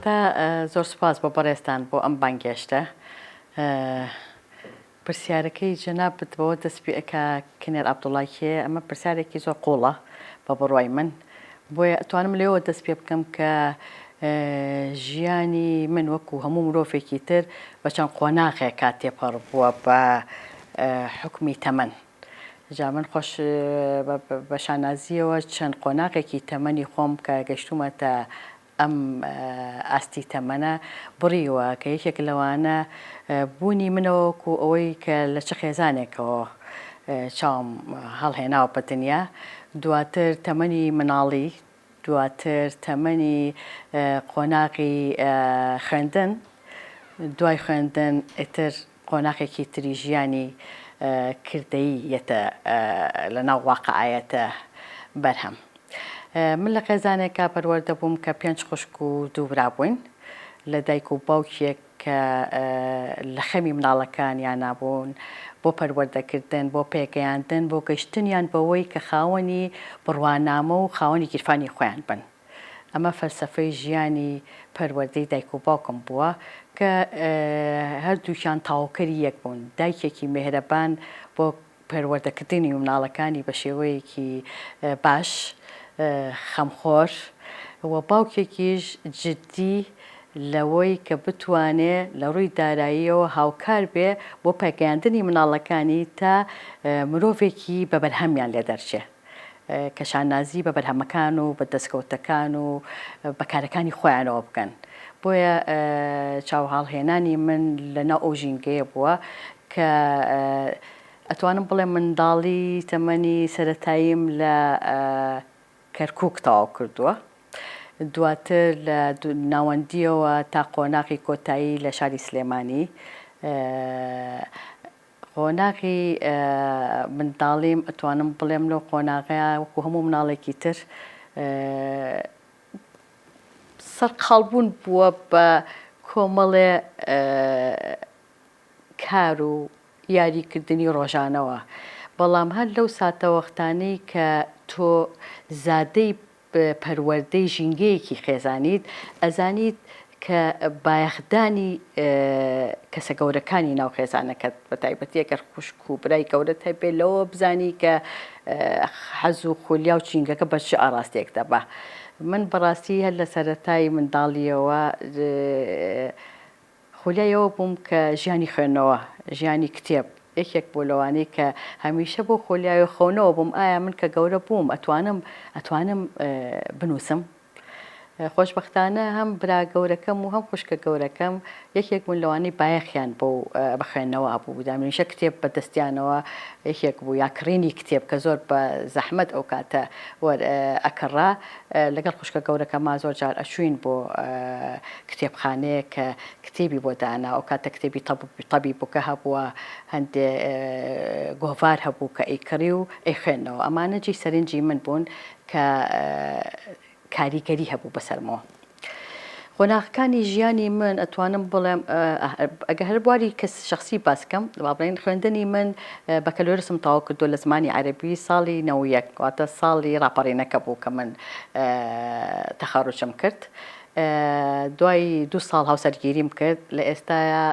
سەرەتا زۆر سوپاس بۆ بەڕێزتان بۆ ئەم بانگێشتە. پرسیارەکەی جەنابت بەوە دەست پێ ئەکا کنێر عەبدوڵا کێیە؟ ئەمە پرسیارێکی زۆر قووڵە بە بڕوای من. بۆیە ئەتوانم لێوە دەست پێ بکەم کە ژیانی من وەکو هەموو مرۆڤێکی تر بە چەند قۆناغێکا تێپەڕ بووە بە حوکمی تەمەن. جا من خۆش بە شانازییەوە چەند قۆناغێکی تەمەنی خۆم کە گەیشتوومەتە ئەم ئاستی تەمەنە بڕیوە کە یەکێک لەوانە بوونی منە وەکو ئەوەی کە لە چ خێزانێکەوە چاوم هەڵهێناوە بە دنیا، دواتر تەمەنی مناڵی، دواتر تەمەنی قۆناغی خوێندن، دوای خوێندن ئیتر قۆناغێکی تری ژیانی کردەیی یەتە لە ناو واقعا یەتە بەرهەم. من لە خێزانێکا پەروەردە بووم کە پێنج خوشک و دوو برا بووین. لە دایک و باوکێک کە لە خەمی مناڵەکانیانا بوون بۆ پەروەردەکردن، بۆ پێگەیاندن، بۆ گەیشتنیان بەوەی کە خاوەنی بڕوانامە و خاوەنی گیرفانی خۆیان بن. ئەمە فەلسەفەی ژیانی پەروەردەی دایک و باوکم بووە کە هەردووکیان تەواوکەری یەک بوون، دایکێکی مێهرەبان بۆ پەروەردەکردنی مناڵەکانی بە شێوەیەکی باش خەمخۆر و باوکێکیش جدی لەوەی کە بتوانێ لە ڕووی داراییەوە هاوکار بێ بۆ پێگەیاندنی مناڵەکانی تا مرۆڤێکی بە بەرهەمیان لێ دەرچێ. کە شانازی بە بەرهەمەکان و بە دەستکەوتەکان و بە کارەکانی خۆیانەوە بکەن. بۆیە چاوهەڵهێنانی من لە ناو ئەو ژینگەیە بووە کە ئەتوانم بڵێم منداڵی تەمەنی سەرەتاییم لە کەرکووک تەواو کردووە. دواتر لە ناوەندییەوە تا قۆناغی کۆتایی لە شاری سلێمانی. قۆناغی منداڵیم ئەتوانم بڵێم لەو قۆناغەیا وەکو هەموو مناڵێکی تر سەرقاڵ بوون بووە بە کۆمەڵێ کار و یاریکردنی ڕۆژانەوە بەڵام هەر لەو ساتەوەختانەی کە تۆ زادەی پەروەردەی ژینگەیەکی خێزانیت، ئەزانیت کە بایەخدانی کەسە گەورەکانی ناو خێزانەکەت بە تایبەتی ئەگەر خوشک و برای گەورەت هەبێ لەوە بزانی کە حەز و خولیا و ژینگەکە بە چ ئاڕاستەیەک دەبا. من بەڕاستی هەر لە سەرەتای منداڵییەوە خولیای ئەوە بووم کە ژیانی خوێندنەوە، ژیانی کتێب، یەکێک بوو لەوانەی کە هەمیشە بۆ خولیای و خەونەوە بووم، ئایا من کە گەورە بووم ئەتوانم ئەتوانم بنووسم؟ خۆشبەختانە هەم برا گەورەکەم و هەم خوشکە گەورەکەم یەکێک بوون لەوانەی بایەخیان بەو بە خوێندنەوە هەبوو، هەمیشە کتێب بە دەستیانەوە یەکێک بوو یا کڕینی کتێب کە زۆر بە زەحمەت ئەو کاتە وەر ئەکڕا، لەگەڵ خوشکە گەورەکەما زۆر جار ئەچووین بۆ کتێبخانەیەک کە کتێبی بۆ دانا، ئەو کاتە کتێبی تەبیبوکە هەبووە، هەندێ گۆڤار هەبوو کە ئەیکڕی و ئەیخوێندنەوە. ئەمانە جێی سەرنجی من بوون کە کاریگەری هەبوو بەسەرمەوە. قۆناغەکانی ژیانی من ئەتوانم بڵێم ئەگەر هەر بواری کەس شخصی باس کەم با بڵێین خوێندنی من بەکەلۆرسم تەواو کردو لە زمانی عەرەبی ساڵی 91 واتە ساڵی ڕاپەڕینەکە بوو کە من تەخەڕوجم کرد دوای دوو ساڵ هاوسەرگیریم کرد لە ئێستایا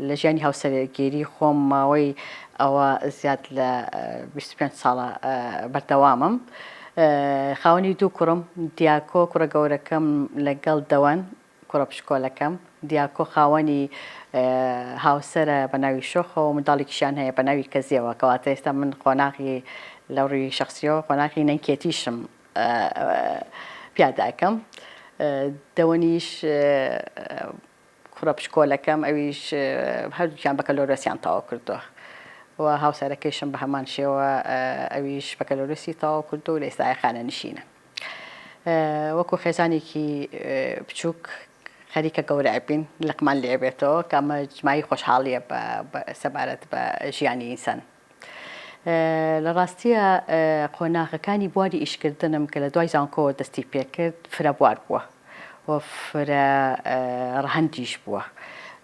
لە ژیانی هاوسەرگیری خۆم ماوەی ئەوە زیاد لە 25 ساڵە بەردەوامم خاوەنی دوو کوڕم دیاکۆ کوڕە گەورەکەم لەگەڵ دەوەن کوڕە پشکۆلەکەم دیاکۆ خاوەنی هاوسەرە بە ناوی شۆخەوە منداڵێکیشیان هەیە بە ناوی کەزیەوە کەواتە ئێستا من قۆناغی لە ڕووی شخصیەوە قۆناغی نەنکێتیشم پیادا ئەکەم دەوەنیش کوڕە پشکۆلەکەم ئەویش هەردووکیان بەکەلۆرۆسیان تەواو کردووە و هاوسەرەکەیشم بە هەمان شێوە ئەویش بەکەلۆرۆسی تەواو کردووە و لە ئێستایا خانەنشینە. وەکو خێزانێکی بچووک خەریکە گەورە ئەبین لقمان لێ ئەبێتەوە کە ئەمە مایەی خۆشحاڵییە سەبارەت بە ژیانی ئینسان. لە ڕاستیا قۆناغەکانی بواری ئیشکردنم کە لە دوای زانکۆوە دەستی پێکرد فرە بوار بووە و فرە ڕەهەندیش بووە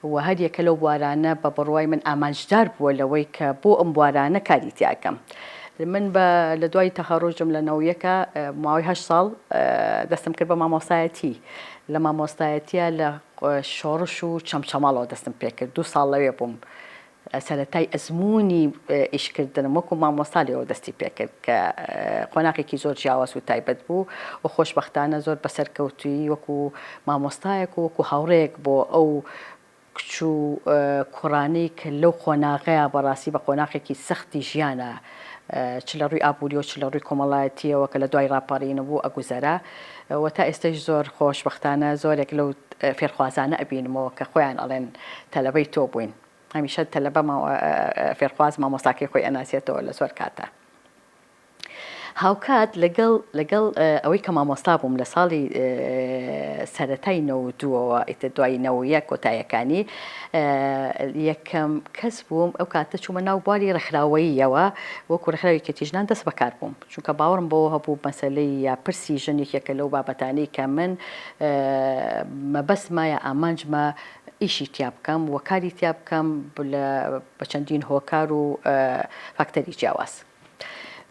و هەر یەکە لەو بوارانە بە بڕوای من ئامانجدار بووە لەوەی کە بۆ ئەم بوارانە کاری تیاکەم. من بە لە دوای تەخەڕوجم لە نەویەکە ماوەی هەشت ساڵ دەستم کرد بە مامۆستایەتی لە مامۆستایەتیە لە شۆڕش و چەمچەماڵەوە دەستم پێکرد دوو ساڵ لەوێ بووم سەرەتای ئەزموونی ئیشکردنم وەکو مامۆستا لێوە دەستی پێکرد کە قۆناغێکی زۆر جیاواز و تایبەت بوو و خۆشبەختانە زۆر بەسەرکەوتوویی وەکو مامۆستایەک و وەکو هاوڕێیەک بۆ ئەو کچ و کوڕانەی کە لەو قۆناغەیا بەڕاستی بە قۆناغێکی سەختی ژیانە چ لە ڕووی ئابووریەوە چ لە ڕووی کۆمەڵایەتیەوە کە لە دوای ڕاپەڕین بوو ئەگوزەرا و تا ئێستەیش زۆر خۆشبەختانە زۆرێک لەو فێرخوازانە ئەبینمەوە کە خۆیان ئەڵێن تەلەبەی تۆ بووین هەمیشە تەلەبە فێرخواز مامۆستاکەی خۆی ئەناسێتەوە لە زۆر کاتە. هاوکات لەگەڵ لەگەڵ ئەوەی کە مامۆستا بووم لە ساڵی سەرەتای نەوەدووەوە ئیتر دوای نەوەیەک کۆتاییەکانی یەکەم کەس بووم ئەو کاتە چوومە ناو بواری ڕێکخراوەییەوە وەکو ڕێکخراوی یەکێتی ژنان دەست بەکار بووم چونکە باوەڕم بەوە هەبوو مەسەلەی یا پرسی ژن یەکێکە لەو بابەتانەی کە من مەبەستمە یا ئامانجمە ئیشی تیا بکەم و کاری تیا بکەم بە چەندین هۆکار و فاکتەری جیاواز.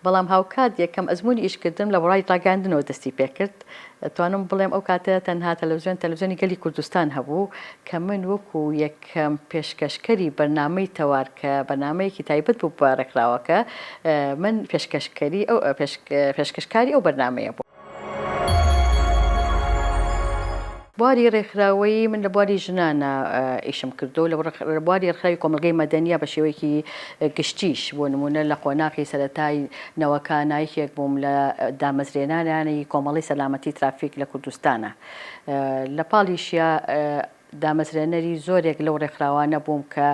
بەڵام هاوکات یەکەم ئەزموونی ئیشکردنم لە بڕای ڕاگەیاندنەوە دەستی پێکرد. ئەتوانم بڵێم ئەو کاتە تەنها تەلەفزیۆن تەلەفزیۆنی گەلی کوردستان هەبوو کە من وەکو یەکەم پێشکەشکەری بەرنامەی تەوار کە بەرنامەیەکی تایبەت بوو بە ڕێکخراوەکە من پێشکەشکەری ئەو پێشکەشکاری ئەو بەرنامەیە بووم. بواری ڕێکخراوەیی، من لە بواری ژنانا ئیشم کردووە، لە بواری ڕێکخراوی کۆمەڵگەی مەدەنییە بە شێوەیەکی گشتیش، بۆ نموونە لە قۆناغی سەرەتای نەوەکانا یەکێک بووم لە دامەزرێنەرانی کۆمەڵەی سەلامەتی ترافیک لە کوردستانا. لە پاڵیشیا دامەزرێنەری زۆرێک لەو ڕێکخراوانە بووم کە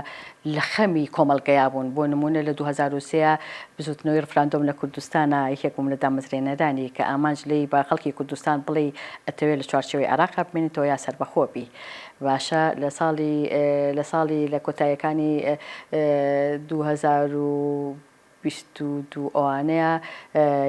لە خەمی کۆمەڵگەیا بوون، بۆ نموونە لە 2003 بزووتنەوەی ڕفراندۆم لە کوردستانا یەکێک بووم لە دامەزرێنەرانی کە ئامانج لێی بە خەڵکی کوردستان بڵێی ئەتەوێ لە چوارچێوەی عێراقا بمێنیتەوە یا سەربەخۆ بی باشە لە ساڵی لە ساڵی لە کۆتاییەکانی 2022 ئەوانەیە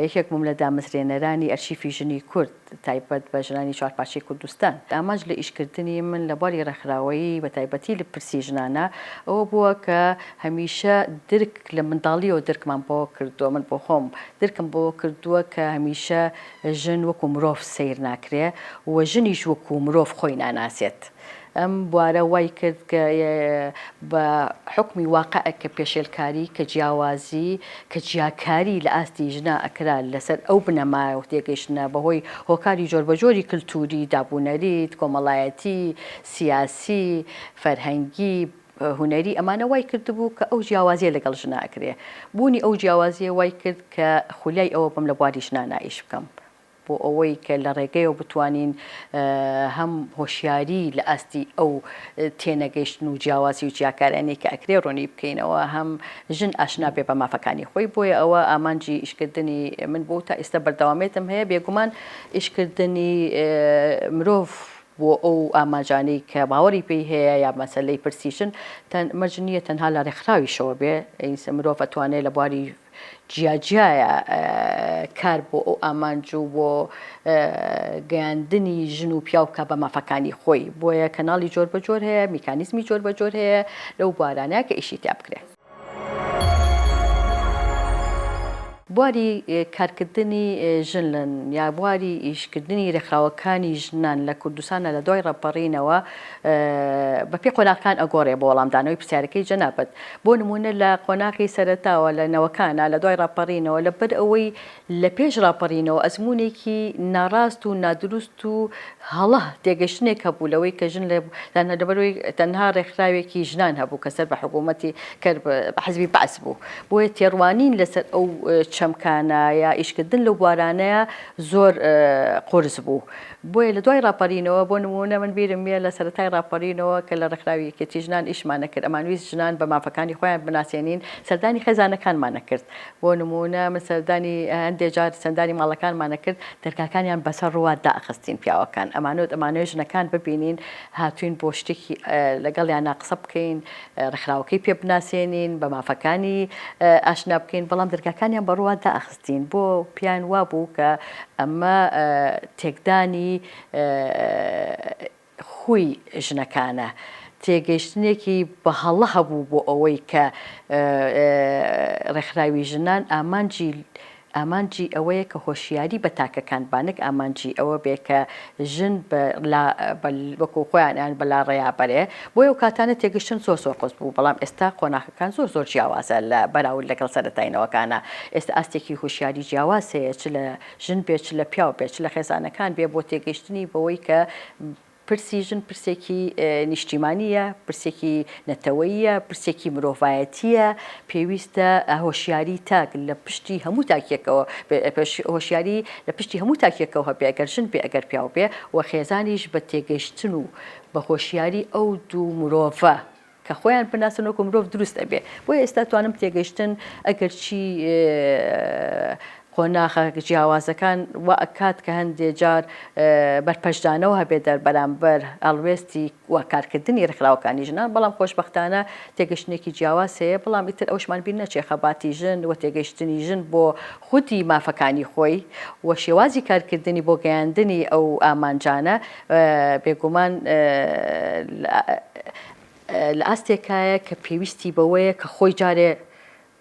یەکێک بووم لە دامەزرێنەرانی ئەرشیفی ژنی کورد تایبەت بە ژنانی چوارپارچەی کوردستان. ئامانج لە ئیشکردنی من لە بواری ڕێکخراوەیی بە تایبەتی لە پرسی ژنانە ئەوە بووە کە هەمیشە درک لە منداڵیەوە درکمان بەوە کردووە، من بۆ خۆم درکم بەوە کردووە کە هەمیشە ژن وەکو مرۆڤ سەیر ناکرێ و ژنیش وەکو مرۆڤ خۆی ناناسێت. ئەم بوارە وای کرد کە بە حوکمی واقع کە پێشێلکاری، کە جیاوازی، کە جیاکاری لە ئاستی ژنا ئەکرا لەسەر ئەو بنەما و تێگەیشتنە بەهۆی هۆکاری جۆربەجۆری کلتوری، دابونەریت، کۆمەڵایەتی، سیاسی، فەرهەنگی، هونەری ئەمانە وای کردبوو کە ئەو جیاوازیە لەگەڵ ژنا ئەکرێ. بوونی ئەو جیاوازیە وای کرد کە خولیای ئەوە بم لە بواری ژنانا ئیش بکەم. بۆ ئەوەی کە لە ڕێگەیەوە بتوانین هەم هۆشیاری لە ئاستی ئەو تێنەگەیشتن و جیاوازی و جیاکاریانەی کە ئەکرێ ڕوونی بکەینەوە، هەم ژن ئاشنا بێ بە مافەکانی خۆی، بۆیە ئەوە ئامانجی ئیشکردنی من بوو تا ئیستا بەردەوامێتم هەیە، بێگومان ئیشکردنی مرۆڤ بۆ ئەو ئامانجانەی کە باوەڕی پێی هەیە یا مەسەلەی پرسی ژن مەرج نییە تەنها لە ڕێکخراویشەوە بێ، مرۆڤ ئەتوانێ لە بواری جیاجیایە کار بۆ ئەو ئامانج و بۆ گەیاندنی ژن و پیاو بکا بە مافەکانی خۆی، بۆیە کەناڵی جۆر بە جۆر هەیە، میکانیزمی جۆر بە جۆر هەیە لەو بوارانە کە ئیشی تیا بکرێ. بواری کارکردنی ژن یا بواری ئیشکردنی رێکخراوەکانی ژنان لە کوردستانا لە دوای ڕاپەڕینەوە بە پێی قۆناغەکان ئەگۆڕێ بۆ وەڵامدانەوەی پرسیارەکەی جەنابت بۆ نموونە لە قۆناغی سەرەتاوە لە نەوەکانا لە دوای ڕاپەڕینەوە لە بەر ئەوەی لە پێش ڕاپەڕینەوە ئەزموونێکی ناڕاست و نادروست و هەڵە تێگەشتنێک هەبوو لەوەی کە ژن لە لەبەرەوەی تەنها ڕێکخراوێکی ژنان هەبوو کە سەر بە حکوومەتی کە بە حزبی بەعس بوو بۆیە تێڕوانین لەسەر ئەو چەمکانە یا ئیشکردن لەو بوارانەیە زۆر قورس بوو بۆیە لە دوای ڕاپەرینەوە بۆ نموونە من بیرم یە لە سەرەتای ڕاپەرینەوە کە لە ڕێکخراوی یەکێتی ژنان ئیشمان ئەکرد ئەمانویست ژنان بە مافەکانی خۆیان بناسێنین سەردانی خێزانەکانمان ئەکرد بۆ نموونە من سەردانی هەندێ جار سەندانی ماڵەکانمان ئەکرد دەرگاکانیان بەسەر ڕووا دائەخستین پیاوەکان ئەمانوت ئەمانەوێ ژنەکان ببینین هاتوین بۆ شتێکی لەگەڵیانا قسە بکەین ڕێکخراوەکەی پێ بناسێنین بە مافەکانی ئاشنا بکەین بەڵام دەرگاکانیان بە ڕووا دائەخستین بۆ پێیان وابوو کە ئەمە تێکدانی خووی ژنەکانە. تێگەیشتنێکی بە هەڵە هەبوو بۆ ئەوەی کە ڕێکخراوی ژنان ئامانجی ئامانجی ئەوەیە کە هۆشیاری بە تاکەکان با نەک ئامانجی ئەوە بێ کە ژن بە لا بە وەکو خۆیان یان بە لاڕێیا بەرێ بۆیە ئەو کاتانە تێگەشتن زۆر زۆر قورس بوو بەڵام ئێستا قۆناخەکان زۆر زۆر جیاوازە لە بەراورد لەگەڵ سەرەتای نەوەکانە ئێستا ئاستێکی هۆشیاری جیاواز هەیە چ لە ژن بێ چ لە پیاو بێ چ لە خێزانەکان بێ بۆ تێگەیشتنی بەوەی کە پرسی ژن پرسێکی نیشتیمانییە، پرسێکی نەتەوەییە، پرسێکی مرۆڤایەتییە، پێویستە هۆشیاری تاک لە پشتی هەموو تاکێکەوە هۆشیاری لە پشتی هەموو تاکێکەوە هەبێ ئەگەر ژن بێ ئەگەر پیاو بێ و خێزانیش بە تێگەیشتن و بە هۆشیاری ئەو دوو مرۆڤە کە خۆیان بناسن وەکو مرۆڤ دروست ئەبێ بۆیە ئێستا توانم تێگەیشتن ئەگەر چی قۆناخە جیاوازەکان وا ئەکات کە هەندێ جار بەرپەرچدانەوە هەبێ دەر بەرامبەر هەڵوێستی و کارکردنی ڕێکخراوەکانی ژنان بەڵام خۆشبەختانە تێگەشتنێکی جیاواز هەیە بەڵام ئیتر ئەوشمان بیر نەچێ خەباتی ژن و تێگەیشتنی ژن بۆ خودی مافەکانی خۆی و شێوازی کارکردنی بۆ گەیاندنی ئەو ئامانجانە بێگومان لە ئاستێکایە کە پێویستی بەوەیە کە خۆی جارێ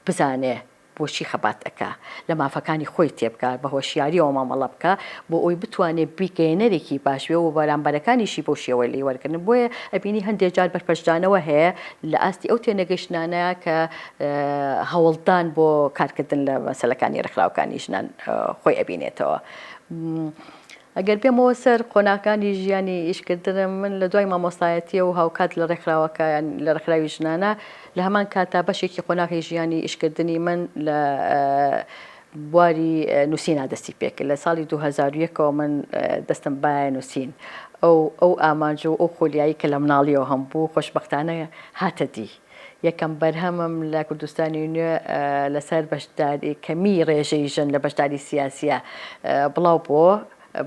بزانێ بۆچی خەبات ئەکا، لە مافەکانی خۆی تێبگا، بە هۆشیارییەوە مامەڵە بکا بۆ ئەوەی بتوانێ بیگەیەنەرێکی باش بێ و بەرامبەرەکانیشی بەو شێوەیە لێی وەرگرن. بۆیە ئەبینی هەندێ جار بەرپەرچدانەوە هەیە لە ئاستی ئەو تێنەگەیشتنانە کە هەوڵدان بۆ کارکردن لە مەسەلەکانی ڕێکخراوەکانی ژنان خۆی ئەبینێتەوە. ئەگەر بێمەوە سەر قۆناغەکانی ژیانی ئیشکردنم، من لە دوای مامۆستایەتییە و هاوکات لە ڕێکخراوەکە یان لە ڕێکخراوی ژنانە، لە هەمان کاتدا بەشێکی قۆناغی ژیانی ئیشکردنی من لە بواری نووسینا دەستی پێکرد. لە ساڵی 2001 ەوە من دەستم بایە نووسین. ئەو ئەو ئامانج و ئەو خولیایی کە لە مناڵییەوە هەمبوو، خۆشبەختانە هاتە دی. یەکەم بەرهەمم لە کوردستانی نوێ لەسەر بەشداری کەمیی ڕێژەی ژن لە بەشداری سیاسییە بڵاو بووە،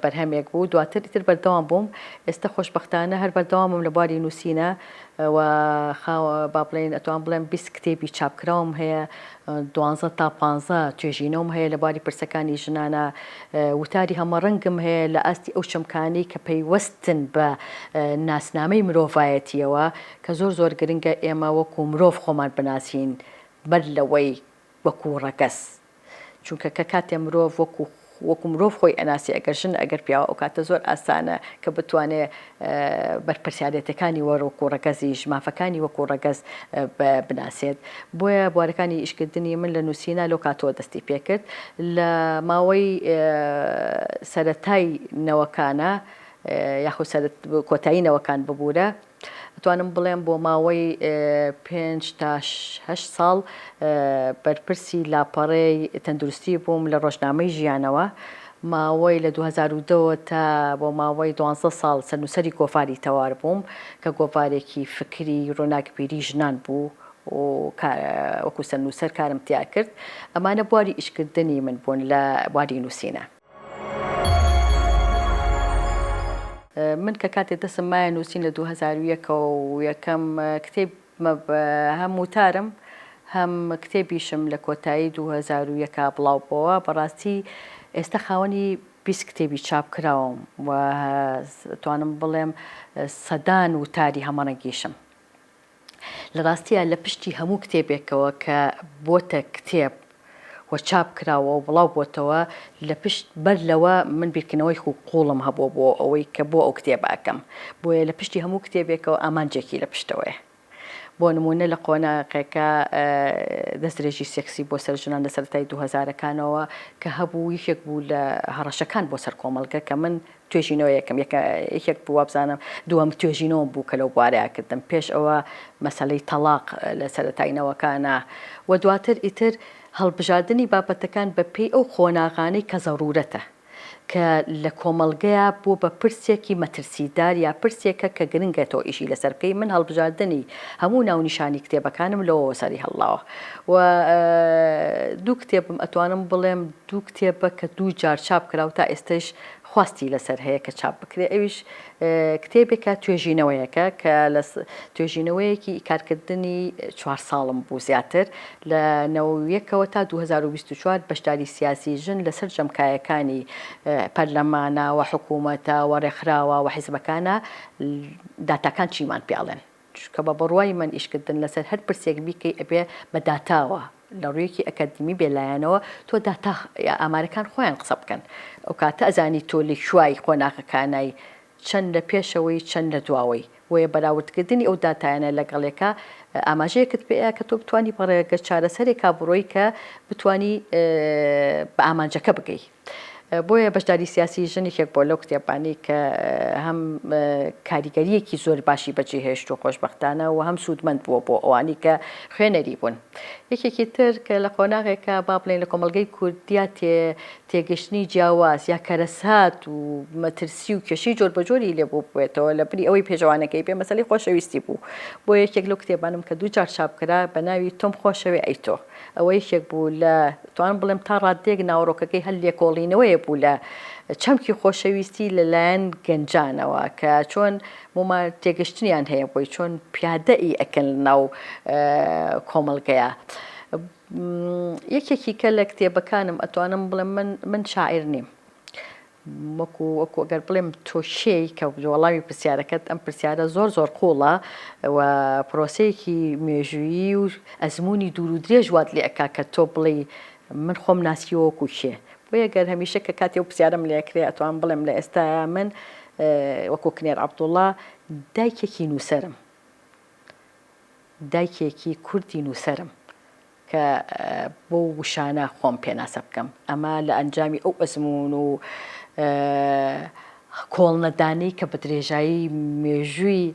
بەرهەمێک بوو، دواتر ئیتر بەردەوام بووم، ئێستە خۆشبەختانە هەر بەردەوامم لە بواری نووسینە و با بڵێین ئەتوانم بڵێم 20 کتێبی چاپکراوم هەیە، دوانزە تا پانزە توێژینەوەم هەیە لە بواری پرسەکانی ژنانە، وتاری هەمەڕەنگم هەیە لە ئاستی ئەو چەمکانەی کە پەیوەستن بە ناسنامەی مرۆڤایەتییەوە، کە زۆر زۆر گرنگە ئێمە وەکو مرۆڤ خۆمان بناسین بەر لەوەی وەکو ڕەگەز چونکە کە کاتێ مرۆڤ وەکو وەکو مرۆڤ خۆی ئەناسی ئەگەر ژن ئەگەر پیاوە ئەوکاتە زۆر ئاسانە کە بتوانێ بەرپرسیارێتەکانی وەکو ڕەگەزیش مافەکانی وەکو ڕەگەز بناسێت بۆیە بوارەکانی ئیشکردنی من لە نووسینە لەو کاتەوە دەستی پێکرد لە ماوەی سەرەتای نەوەکانە یاخود کۆتایی نەوەکان ببوورە ئەتوانم بڵێم بۆ ماوەی پێنج تا هەشت ساڵ بەرپرسی لاپەڕەی تەندروستی بووم لە ڕۆژنامەی ژیانەوە، ماوەی لە 2010 وە تا بۆ ماوەی دوانزە ساڵ سەرنووسەری گۆڤاری تەوار بووم کە گۆڤارێکی فکری ڕووناکبیری ژنان بوو و وەکو سەرنووسەر کارم تیا کرد. ئەمانە بواری ئیشکردنی من بوون لە بواری نووسینە. من کە کاتێ دەستم مایە نووسین لە 2001 ەوە و یەکەم کتێب هەم وتارم هەم کتێبیشم لە کۆتایی 2001 بڵاو بۆوە بەڕاستی ئێستا خاوەنی 20 کتێبی چاپ کراوم و توانم بڵێم سەدان وتاری هەمەڕەنگیشم لە ڕاستیا لە پشتی هەموو کتێبێکەوە کە بۆتە کتێب و چاپ کراوە و بڵاو بۆتەوە لە پشت بەر لەوە من بیرکردنەوەی خو قووڵم هەبووە بۆ ئەوەی کە بۆ ئەو کتێبە ئەکەم بۆیە لە پشتی هەموو کتێبێکەوە ئامانجێکی لە پشتەوەیە بۆ نموونە لە قۆناغێکا دەستدرێژی سێکسی بۆ سەر ژنان لە سەرەتای دوو هەزارەکانەوە کە هەبوو یەکێک بوو لە هەڕەشەکان بۆ سەر کۆمەڵگە کە من توێژینەوەیەکم یەکە یەکێک بوو وابزانم دووەم توێژینەوەم بوو کە لەو بوارەیا کردم پێش ئەوە مەسەلەی تەڵاق لە سەرەتای نەوەکانا و دواتر ئیتر هەڵبژاردنی بابەتەکان بە پێی ئەو قۆناغانەی کە زەڕوورەتە کە لە کۆمەڵگەیا بووە بە پرسێکی مەترسیدار یا پرسێکە کە گرنگە تۆ ئیشی لەسەر بکەی من هەڵبژاردنی هەموو ناونیشانی کتێبەکانم لەوەوە سەری هەڵڵاوە و دوو کتێبم ئەتوانم بڵێم دوو کتێبە کە دوو جار چاپ کرا و تا ئێستەش خواستی لەسەر هەیە کە چاپ بکرێ ئەویش کتێبێکە توێژینەوەیەکە کە لە توێژینەوەیەکی کارکردنی چوار ساڵم بوو زیاتر لە نەوەیەکەوە تا 2024 بەشداری سیاسی ژن لە سەرجەم کایەکانی پەرلەمانە و حکوومەتە و ڕێکخراوە و حیزبەکانە داتاکان چیمان پێ ئەڵێن. چونکە بە بڕوای من ئیشکردن لەسەر هەر پرسێک بیکەی ئەبێ بە داتاوە لە ڕوویەکی ئەکادیمی بێ لایەنەوە تۆ داتا یا ئامارەکان خۆیان قسە بکەن ئەو کاتە ئەزانی تۆ لە کوای قۆناغەکانای چەند لە پێشەوەی چەند لە دواوەی بۆیە بەراوردکردنی ئەو داتایانە لەگەڵ یەکا ئاماژەیەکت پێ ئەیا کە تۆ بتوانی بە ڕێگە چارەسەرێکا بڕۆی کە بتوانی بە ئامانجەکە بگەی. بۆیە بەشداری سیاسی ژن یەکێک بووە لەو کتێبانەی کە هەم کاریگەرییەکی زۆر باشی بەجێهێشت و خۆشبەختانە و هەم سوودمەند بووە بۆ ئەوانەی کە خوێنەری بوون. یەکێکی تر کە لە قۆناغێکا با بڵێین لە کۆمەڵگەی کوردیا تێ تێگەشتنی جیاواز یا کەرەسات و مەترسی و کێشەی جۆربەجۆری لێ بووبووێتەوە لە بری ئەوەی پێچەوانەکەی بێ مەسەلەی خۆشەویستی بوو. بۆیە یەکێک لەو کتێبانەم کە دووجار چاپ کرا بە ناوی تۆم خۆشەوێ ئەی تۆ. ئەوە یەکێک بوو لە توانم بڵێم تا ڕاددەیەک ناوەڕۆکەکەی هەر لێکۆڵینەوەیە بوو لە چەمکی خۆشەویستی لە لایەن گەنجانەوە کە چۆن موما تێگەشتنیان هەیە بۆی چۆن پیادە ئی ئەکەن لە ناو کۆمەڵگەیا. یەکێکی کە لە کتێبەکانم ئەتوانم بڵێم من من شاعیر نیم. وەکو وەکو ئەگەر بڵێم تۆ کێی کە وەڵامی پرسیارەکەت ئەم پرسیارە زۆر زۆر قوڵە و پرۆسەیەکی مێژوویی و ئەزموونی دوور و درێژ وات لێ ئەکا کە تۆ بڵێی من خۆم ناسیوە وەکو کێ بۆیە گەر هەمیشە کە کاتێ ئەو پرسیارەم لێ ئەکرێ ئەتوانم بڵێم لە ئێستایا من وەکو کنێر عەبدوڵا دایکێکی نووسەرم دایکێکی کوردی نووسەرم کە بەو وشانە خۆم پێناسە بکەم. ئەمە لە ئەنجامی ئەو ئەزموون و کۆڵنەدانەی کە بە درێژایی مێژووی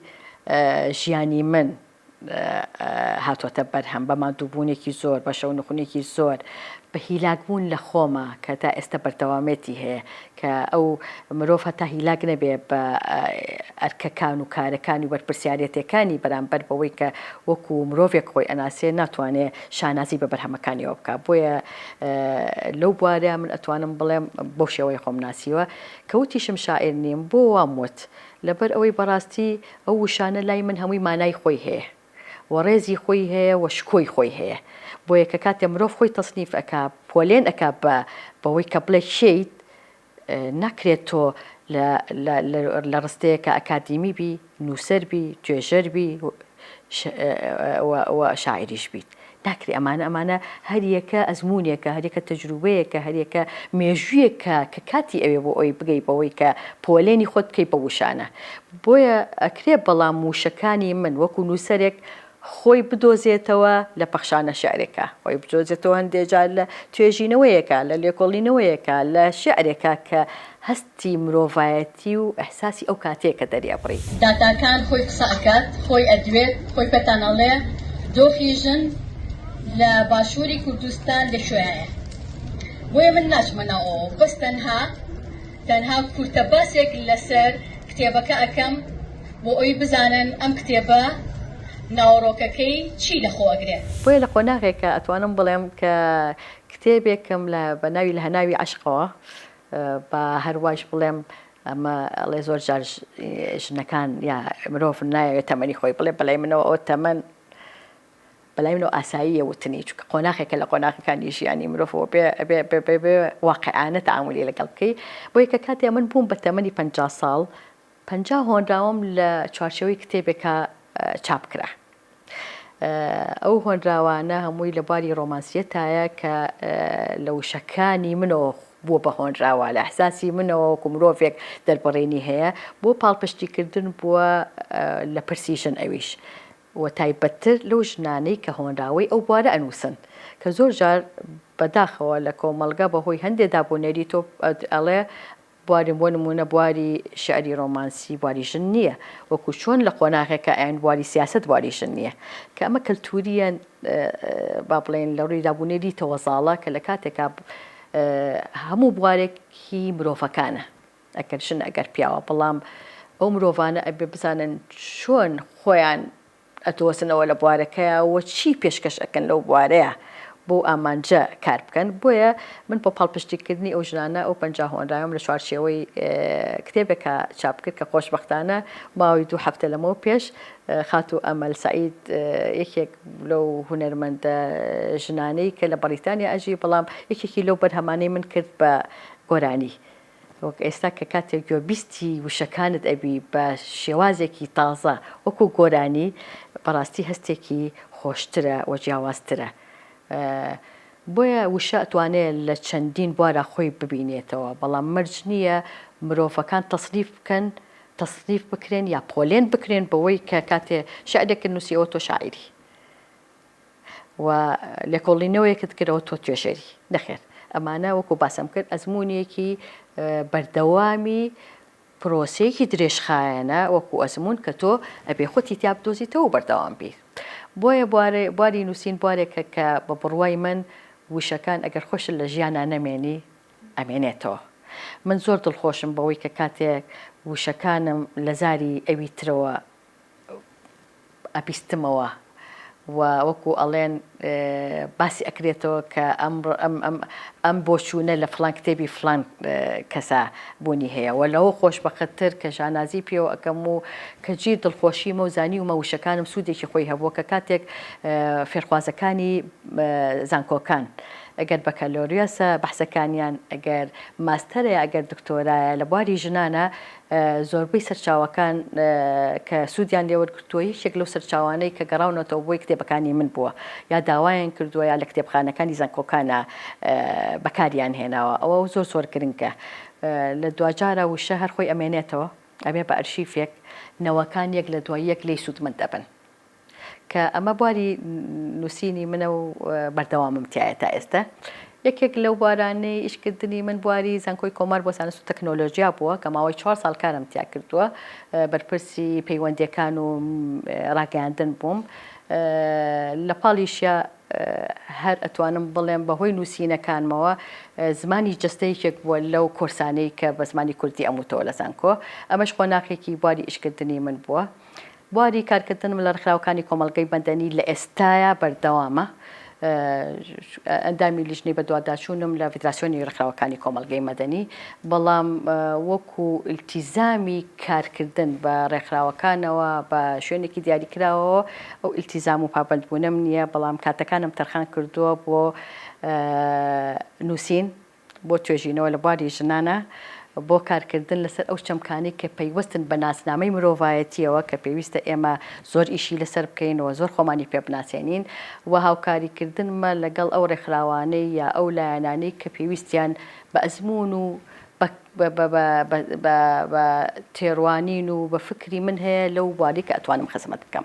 ژیانی من هاتۆتە بەرهەم، بە ماندووبوونێکی زۆر، بە شەونخونێکی زۆر، بە هیلاکبوون لە خۆمە کە تا ئێستا بەردەوامێتی هەیە، کە ئەو مرۆڤ هەتا هیلاک نەبێ بە ئەرکەکان و کارەکانی و بەرپرسیارێتێکانی بەرامبەر بەوەی کە وەکو مرۆڤێک خۆی ئەناسێ ناتوانێ شانازی بە بەرهەمەکانیەوە بکا بۆیە لەو بوارە من ئەتوانم بڵێم بەو شێوەیە خۆم ناسیوە کە وتیشم شاعیر نیم بۆ وام وت لەبەر ئەوەی بەڕاستی ئەو وشانە لای من هەمووی مانای خۆی هەیە و ڕێزی خۆی هەیە و شکۆی خۆی هەیە بۆیە کە کاتێ مرۆڤ خۆی تەسنیف ئەکا پۆلێن ئەکا بە بەوەی کە بڵێ کێیت ناکرێت تۆ لە لە لە ڕستەیەکا ئەکادیمی بی نووسەر بی توێژەر بی و و شاعیریش بیت ناکرێ ئەمانە ئەمانە هەریەکە ئەزموونێکە هەریەکە تەجروبەیەکە هەریەکە مێژوویەکە کە کاتی ئەوێ بۆ ئەوی بگەی بەوەی کە پۆلێنی خۆت بکەی بە وشانە بۆیە ئەکرێ بەڵام وشەکانی من وەکو نووسەرێک خۆی بدۆزێتەوە لە پەخشانە شیعرێکا، خۆی بدۆزێتەوە هەندێ جار لە توێژینەوەیەکا، لە لێکۆڵینەوەیەکا، لە شیعرێکا کە هەستی مرۆڤایەتی و ئیحساسی ئەو کاتەیە کە دەریئەبڕی. داتاکان خۆی قسە ئەکات، خۆی ئەدوێت، خۆی پێتان ئەڵێ دۆخی ژن لە باشووری کوردستان لە کوێیایە. بۆیە من ناچمە ناو ئەوەوە، بەس تەنها تەنها کورتە باسێک لەسەر کتێبەکە ئەکەم بۆ ئەوی بزانن ئەم کتێبە ناوەڕۆکەکەی چی لەخۆ ئەگرێ. بۆیە لە قۆناغێکا ئەتوانم بڵێم کە کتێبێکم لە بە ناوی لە هەناوی عەشقەوە با هەر وایش بڵێم ئەمە ئەڵێ زۆر جار ژنەکان یا مرۆڤ نایەوێت تەمەنی خۆی بڵێ بەلای منەوە ئەوە تەمەن بەلای منەوە ئاساییە وتنی چونکە قۆناخێکە لە قۆناخەکانی ژیانی مرۆڤەوە بێ بێ بێ بێ بێ واقعانە تەعامولی لەگەڵ بکەی بۆیە کە کاتێ من بووم بە تەمەنی 50 ساڵ 50 هۆنراوەم لە چوارچێوەی کتێبێکا چاپ کرا ئەو هۆنراوانە هەمووی لە بواری ڕۆمانسیەتایە کە لە وشەکانی منەوە بووە بە هۆنراوە لە ئەحساسی منەوە وەکو مرۆڤێک دەربڕینی هەیە بۆ پاڵپشتیکردن بووە لە پرسی ژن ئەویش و تایبەتتر لەو ژنانەی کە هۆنراوەی ئەو بوارە ئەنووسن کە زۆر جار بە داخەوە لە کۆمەڵگە بە هۆی هەندێ داب و نەریت و ئەڵێ بواری بۆ نموونە بواری شیعری ڕۆمانسی بواری ژن نییە وەکوو چۆن لە قۆناغێکا ئەیان بواری سیاسەت بواری ژن نییە کە ئەمە کەلتوورییە با بڵێین لە ڕووی داب و نەریتەوە زاڵە کە لە کاتێکا هەموو بوارێک هی مرۆڤەکانە. ئەگەر ژن ئەگەر پیاوە بەڵام ئەو مرۆڤانە ئەبێ بزانن چۆن خۆیان ئەدۆزنەوە لە بوارەکەیا و چی پێشکەش ئەکەن لەو بوارەیا بەو ئامانجە کار بکەن بۆیە من بۆ پاڵپشتیکردنی ئەو ژنانە ئەو 50 هۆنراوەم لە چوارچێوەی کتێبێکا چاپ کرد کە خۆشبەختانە ماوەی دوو هەفتە لەمەو پێش خاتوو ئەمەل سەعید یەکێک لەو هونەرمەندە ژنانەی کە لە بەڕیتانیا ئەژی بەڵام یەکێکی لەو بەرهەمانەی من کرد بە گۆرانی. وەک ئێستا کە کاتێک گوێبیستی وشەکانت ئەبی بە شێوازێکی تازە وەکو گۆرانی بەڕاستی هەستێکی خۆشترە و جیاوازترە. بۆیە وشە ئەتوانێ لە چەندین بوارا خۆی ببینێتەوە، بەڵام مەرج نییە مرۆڤەکان تەسنیف بکەن، تەسنیف بکرێن یا پۆلێن بکرێن بەوەی کە کاتێ شیعرێکت نووسی ئەوە تۆ شاعیری و لێکۆڵینەوەیەکت کرد ئەوە تۆ توێژەری. نەخێر ئەمانە وەکو باسم کرد ئەزموونێکی بەردەوامی پرۆسەیەکی درێژخایەنە وەکو ئەزموون کە تۆ ئەبێ خۆتی تیا بدۆزیتەوە و بەردەوام بیت. بۆیە بواری نووسین بوارێکە کە بە بڕوای من وشەکان ئەگەر خۆشت لە ژیانا نەمێنی ئەمێنێتەوە. من زۆر دڵخۆشم بەوەی کە کاتێک وشەکانم لە زاری ئەوی ترەوە ئەبیستمەوە و وەکو ئەڵێن باسی ئەکرێتەوە کە ئەم ئەم ئەم ئەم بۆچوونە لە فڵان کتێبی فڵان کەسا بوونی هەیە و لەوە خۆشبەختتر کە شانازی پێوە ئەکەم و کە جێی دڵخۆشیمە و زانیومە وشەکانم سوودێکی خۆی هەبووە کە کاتێک فێرخوازەکانی زانکۆکان ئەگەر بەکالۆریۆسە بەحسەکانیان ئەگەر ماستەرە یا ئەگەر دکتۆرایە لە بواری ژنانە زۆربەی سەرچاوەکان کە سوودیان لێ وەرگرتووە یەکێک لەو سەرچاوانەی کە گەڕاونەتەوە بۆی کتێبەکانی من بووە یا داوایان کردووە یا لە کتێبخانەکانی زانکۆکانا بەکاریان هێناوە ئەوە زۆر زۆر گرنگە لە دواجارا وشە هەر خۆی ئەمێنێتەوە ئەبێ بە ئەرشیفێک نەوەکان یەک لە دوای یەک لێی سوودمەند ئەبن. کە ئەمە بواری نووسینی منە و بەردەوامم تیایە تا ئێستا. یەکێک لەو بوارانەی ئیشکردنی من بواری زانکۆی کۆمار بۆ زانست و تەکنۆلۆژیا بووە کە ماوەی چوار ساڵ کارم تیا کردووە، بەرپرسی پەیوەندییەکان و ڕاگەیاندن بووم. لە پاڵیشیا هەر ئەتوانم بڵێم بە هۆی نووسینەکانمەوە زمانی جەستە یەکێک بووە لەو کۆرسانەی کە بە زمانی کوردی ئەموتەوە لە زانکۆ. ئەمەش قۆناخێکی بواری ئیشکردنی من بووە. بواری کارکردنم لە ڕێکخراوەکانی کۆمەڵگەی مەدەنی لە ئێستایا بەردەوامە. ئەندامی لیژنەی بەدواداچوونم لە فیدراسیۆنی ڕێکخراوەکانی کۆمەڵگەی مەدەنی، بەڵام وەکو ئیلتیزامی کارکردن بە ڕێکخراوەکانەوە بە شوێنێکی دیاریکراوەوە ئەو ئیلتیزام و پابەندبوونەم نییە، بەڵام کاتەکانم تەرخان کردووە بۆ نووسین. بۆ توێژینەوە لە بواری ژنانە، بۆ کارکردن لەسەر ئەو چەمکانەی کە پەیوەستن بە ناسنامەی مرۆڤایەتییەوە کە پێویستە ئێمە زۆر ئیشی لەسەر بکەین و زۆر خۆمانی پێ بناسێنین و هاوکاریکردنمە لەگەڵ ئەو ڕێکخراوانەی یا ئەو لایەنانەی کە پێویستیان بە ئەزموون و بە تێڕوانین و بە فکری من هەیە لەو بوارەی کە ئەتوانم خزمەت بکەم.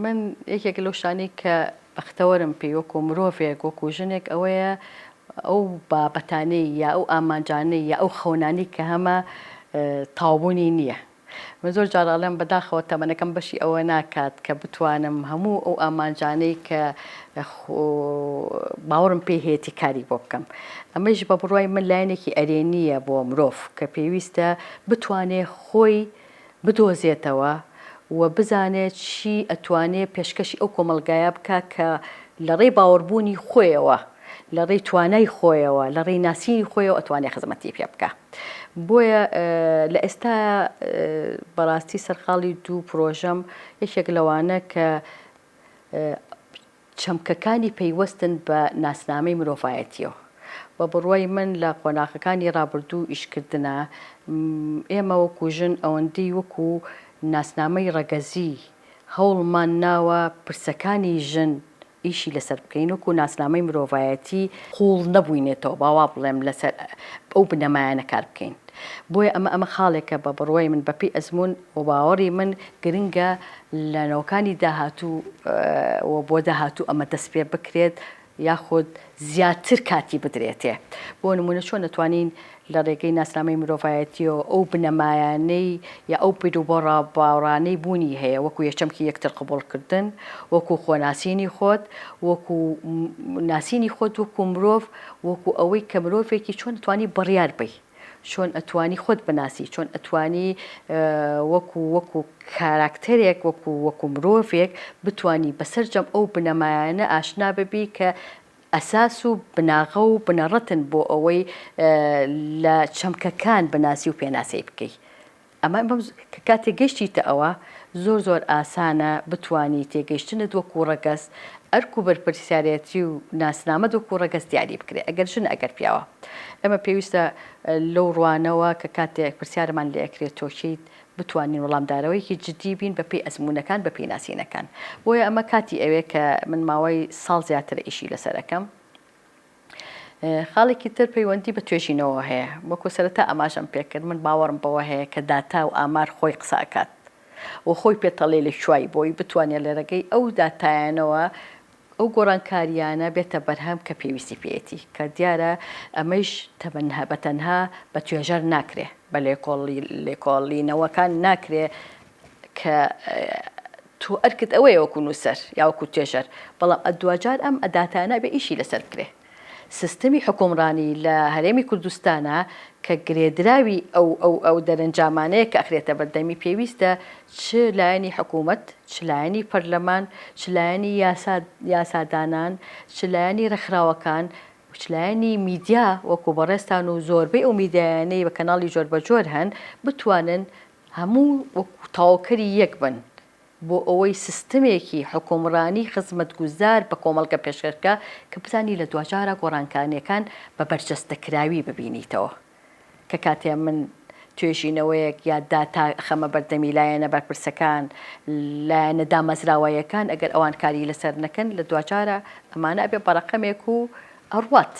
من یەکێک لەو شتانەی کە بەختەوەرم پێی وەکو مرۆڤێک وەکو ژنێک ئەوەیە ئەو بابەتانەی یا ئەو ئامانجانەی یا ئەو خەونانەی کە هەمە تاوبوونی نییە. من زۆر جار ئەڵێم بەداخەوە تەمەنەکەم بەشی ئەوە ناکات کە بتوانم هەموو ئەو ئامانجانەی کە باوەڕم پێی هەیەتی کاری بۆ بکەم. ئەمەیش بە بڕوای من لایەنێکی ئەرێنییە بۆ مرۆڤ کە پێویستە بتوانێ خۆی بدۆزێتەوە و بزانێ چی ئەتوانێ پێشکەشی ئەو کۆمەڵگایە بکا کە لە ڕێی باوەڕبوونی خۆیەوە، لە ڕێی توانای خۆیەوە، لە ڕێی ناسینی خۆیەوە ئەتوانێ خزمەتی پێ بکا. بۆیە لە ئێستایا بەڕاستی سەرقاڵی دوو پرۆژەم، یەکێک لەوانە کە چەمکەکانی پەیوەستن بە ناسنامەی مرۆڤایەتییەوە. بە بڕوای من لە قۆناغەکانی ڕابردوو ئیشکردنا، ئێمە وەکو ژن ئەوەندەی وەکو ناسنامەی ڕەگەزی هەوڵمان ناوە پرسەکانی ژن ئیشی لەسەر بکەین، وەکو ناسنامەی مرۆڤایەتی قووڵ نەبووینێتەوە با وا بڵێم لەسەر ئەو بنەمایانە کار بکەین. بۆیە ئەمە ئەمە خاڵێکە بە بڕوای من بە پێی ئەزموون و باوەڕی من گرنگە لە نەوەکانی داهاتوو و بۆ داهاتوو ئەمە دەست پێ بکرێت یاخود زیاتر کاتی بدرێتێ. بۆ نموونە چۆن دەتوانین لە ڕێگەی ناسنامەی مرۆڤایەتییەوە ئەو بنەمایانەی یا ئەو بیروباوەڕانەی بوونی هەیە وەکوو یەچەمکی یەکتر قبووڵکردن، وەکوو خۆناسینی خۆت، وەکوو ناسینی خۆت وەکوو مرۆڤ، وەکوو ئەوەی کە مرۆڤێکی چۆن ئەتوانی بڕیار بەی، چۆن ئەتوانی خۆت بناسی، چۆن ئەتوانی وەکوو وەکوو کاراکتەرێک، وەکوو وەکوو مرۆڤێک بتوانی بە سەرجەم ئەو بنەمایانە ئاشنا ببی کە ئەساس و بناغە و بنەڕەتن بۆ ئەوەی لە چەمکەکان بناسی و پێناسەی بکەی. ئەمە کە کاتێک گەیشتیتە ئەوە زۆر زۆر ئاسانە بتوانی تێگەیشتنت وەکوو ڕەگەز ئەرک و بەرپرسیارێتی و ناسنامەت وەکو ڕەگەز دیاری بکرێ ئەگەر ژنە ئەگەر پیاوە. ئێمە پێویستە لەو ڕوانەوە کە کاتێک پرسیارمان لێ ئەکرێ تۆ کێیت بتوانین وەڵامدارەوەیەکی جدی بین بە پێی ئەزموونەکان بە پێی ناسینەکان. بۆیە ئەمە کاتی ئەوێ کە من ماوەی ساڵ زیاترە ئیشی لەسەر ئەکەم. خاڵێکی تر پەیوەندی بە توێژینەوەوە هەیە. وەکو سەرەتا ئاماژەم پێکرد من باوەڕم بەوە هەیە کە داتا و ئامار خۆی قسە ئەکات و خۆی پێتەڵێ لە کوای بۆی بتوانێت لە رێگەی ئەو داتایانەوە ئەو گۆڕانکارییانە بێتە بەرهەم کە پێویستی پێیەتی کە دیارە ئەمەیش تەنها بە تەنها بە توێژەر ناکرێ بە لێکۆڵینەوەکان ناکرێ کە تۆ ئەرکت ئەوەیە وەکو نووسەر یا وەکو توێژەر بەڵام دواجار ئەم داتایانە ئەبێ ئیشی لەسەر بکرێ سیستمی حوکمڕانی لە هەرێمی کوردستانا کە گرێدراوی ئەو ئەو ئەو دەرەنجامانەیە کە ئەخرێتە بەردەمی پێویستە چ لایەنی حکوومەت چ لایەنی پەرلەمان چ لایەنی یاسا یاسادانان چ لایەنی ڕێکخراوەکان و چ لایەنی میدیا وەکو بەڕێزتان و زۆربەی ئەو میدیایانەی بە کەناڵی جۆربەجۆر هەن بتوانن هەموو وەکو تەواوکەری یەک بن بۆ ئەوەی سیستمێکی حوکمڕانی خزمەتگوزار بە کۆمەڵگە پێشکەش بکا کە بزانی لە دواجارا گۆڕانکانیەکان بە بەرجەستەکراوی ببینیتەوە کە کاتێ من توێژینەوەیەک یا داتا ئەخەمە بەردەمی لایەنە بەرپرسەکان لایەنە دامەزراوەیەکان ئەگەر ئەوان کاری لەسەر نەکەن لە دواجارا ئەمانە ئەبێ بە ڕەقەمێک و ئەڕوات.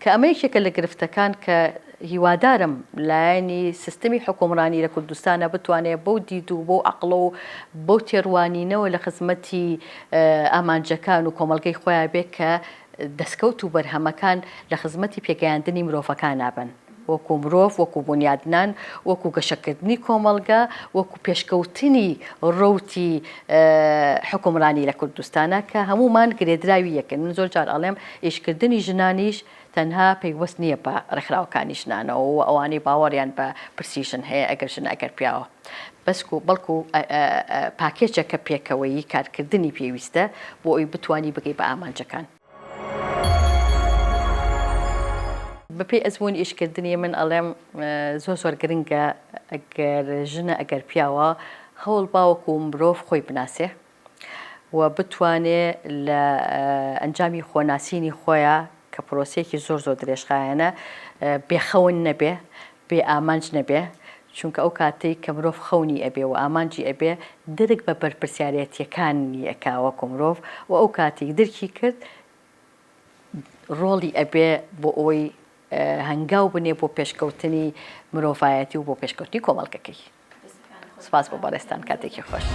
کە ئەمە یەکێکە لە گرفتەکان کە هیوادارم لایەنی سیستمی حوکمڕانی لە کوردستانا بتوانێ بەو دید و بەو عەقڵ و بەو تێڕوانینەوە لە خزمەتی ئامانجەکان و کۆمەڵگەی خۆیان بێ کە دەسکەوت و بەرهەمەکان لە خزمەتی پێگەیاندنی مرۆڤەکانا بن. وەکو مرۆڤ، وەکو بونیادنان، وەکو گەشەکردنی کۆمەڵگە، وەکو پێشکەوتنی ڕەوتی حوکمڕانی لە کوردستانا کە هەموومان گرێدراوی یەکن. من زۆر جار ئەڵێم ئیشکردنی ژنانیش تەنها پەیوەست نییە بە ڕێکخراوەکانی ژنانەوە و ئەوانەی باوەڕیان بە پرسی ژن هەیە ئەگەر ژنە ئەگەر پیاوە بەسکو بەڵکو پاکێجەکە پێکەوەیی کارکردنی پێویستە بۆ ئەوی بتوانی بگەی بە ئامانجەکان. بەپێی ئەزموونی ئیشکردنی من ئەڵێم زۆر زۆر گرنگە ئەگەر ژنە ئەگەر پیاوە هەوڵ با وەکو مرۆڤ خۆی بناسێ و بتوانێ لە ئەنجامی خۆناسینی خۆیا کە پرۆسەیەکی زۆر زۆر درێژخایەنە بێخەون نەبێ بێ ئامانج نەبێ چونکە ئەو کاتەی کە مرۆڤ خەونی ئەبێ و ئامانجی ئەبێ درک بە بەرپرسیارێتیەکانی ئەکا وەکو مرۆڤ و ئەو کاتێک درکی کرد ڕۆڵی ئەبێ بۆ ئەوەی هەنگاو بنێ بۆ پێشکەوتنی مرۆڤایەتی و بۆ پێشکەوتنی کۆمەڵگەکەی. سپاس بۆ بەڕێزتان کاتێکی خۆش.